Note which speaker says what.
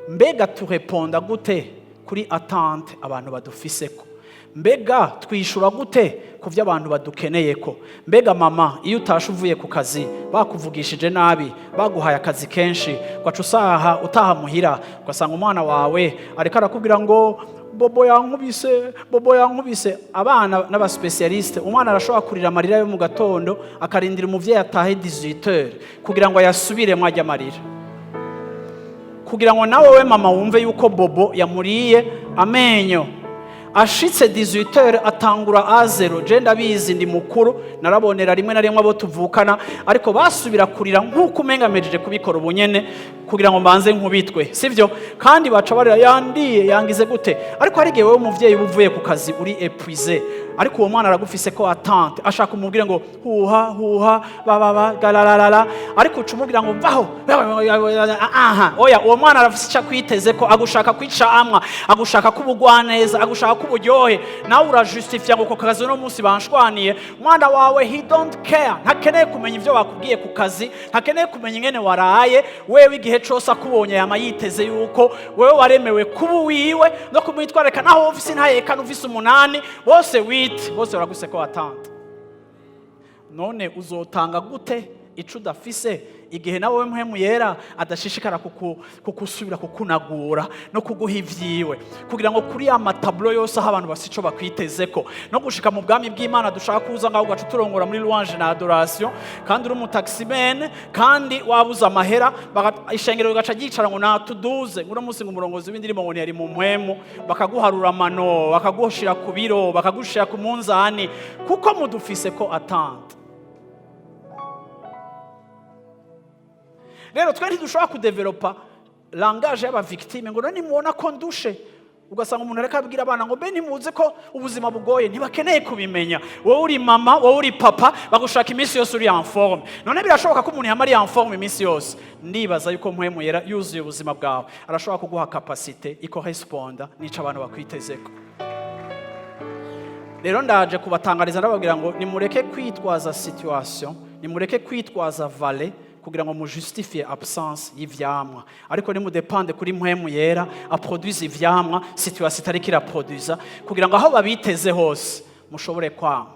Speaker 1: Mbega tureponda gute kuri attente abantu badufiseko? Mbega twishura gute ku byo abantu badukeneyeko? Mbega mama, iyo utashe uvuye ku kazi, bakuvugishije nabi, baguhaye akazi kenshi, ugaca usaha utaha muhira, ugasanga umwana wawe ariko arakubwira ngo "Bobo yankubise, bobo yankubise"? Abana n'aba spécialistes. Umwana arashobora kurira amarira yo mu gatondo, akarindira umuvyeyi atahe 18h kugira ngo ayasubiremo ajya amarira, kugira ngo nawe we mama wumve yuko bobo yamuriye amenyo. Ashitse 18h atangura à zéro. Je ndabizi, ndi mukuru, narabonera rimwe na rimwe abo tuvukana, ariko basubira kurira nk'uko umenga mpejeje kubikora ubunyene kugira ngo mbanze nkubitwe, sivyo? Kandi baca barira "Yandiye, yangize gute?" Ariko hari igihe wowe umuvyeyi uba uvuye ku kazi, uri épuisé, ariko uwo mwana aragufise ko attente, ashaka umubwire ngo "Huha huha bababa galararara", ariko uca umubwira ngo "Vaho aha". Oya, uwo mwana arafise icyo akwiteze ko agushaka kwica amwa, agushaka ko ubugwaneza, agushaka ko uburyohe. Nawe urajustifia ngo "Ku kazi uno munsi banshwaniye". Umwana wawe, he don't care, ntakeneye kumenya ibyo bakubwiye ku kazi, ntakeneye kumenya ingene waraye. Wewe igihe cose akubonye yama yiteze yuko wewe waremewe kuba uwiwe no kumwitwararika, naho ufise intayekana, ufise 8, bose 8, bose baraguse ko attente. None uzotanga gute ico udafise, igihe nawe Mpwemu Yera adashishikara kukusubira kukunagura no kuguha ivyiwe, kugira ngo kuri ya ma tableau yose aho abantu bafise ico bakwitezeko, no gushika mu bwami bw'Imana dushaka kuza ngaho, ugaca uturongora muri louange na adoration, kandi uri umu taximan, kandi wabuze amahera, ishengero rigaca ryicara ngo "Natuduze", ngo uno munsi ngo umurongozi w'indirimbo ngo ntiyari mu mpwemu, bakaguharura amano, bakagushira ku biro, bakagushira ku munzani, kuko mudufise ko attente? Rero twe ntidushobora kudevelopa langage y'aba victimes ngo "None nimubona ko ndushe?" Ugasanga umuntu ariko abwira abana ngo "Mbe ntimuzi ko ubuzima bugoye?" Ntibakeneye kubimenya. Wowe uri mama, wowe uri papa, bagushaka iminsi yose uri en forme. None birashoboka ko umuntu yama ari en forme iminsi yose? Ndibaza yuko Mpwemu Yera yuzuye ubuzima bwawe, arashobora kuguha capacité ikoresponda n'ico abantu bakwitezeko. Rero ndaje kubatangariza, ndababwira ngo nimureke kwitwaza situation, nimureke kwitwaza vale kugira ngo mujustifie absence y'ivyamwa, ariko nimudepande kuri Mpwemu Yera aproduise ivyamwa situation itariko iraproduza, kugira ngo aho babiteze hose mushobore kwama.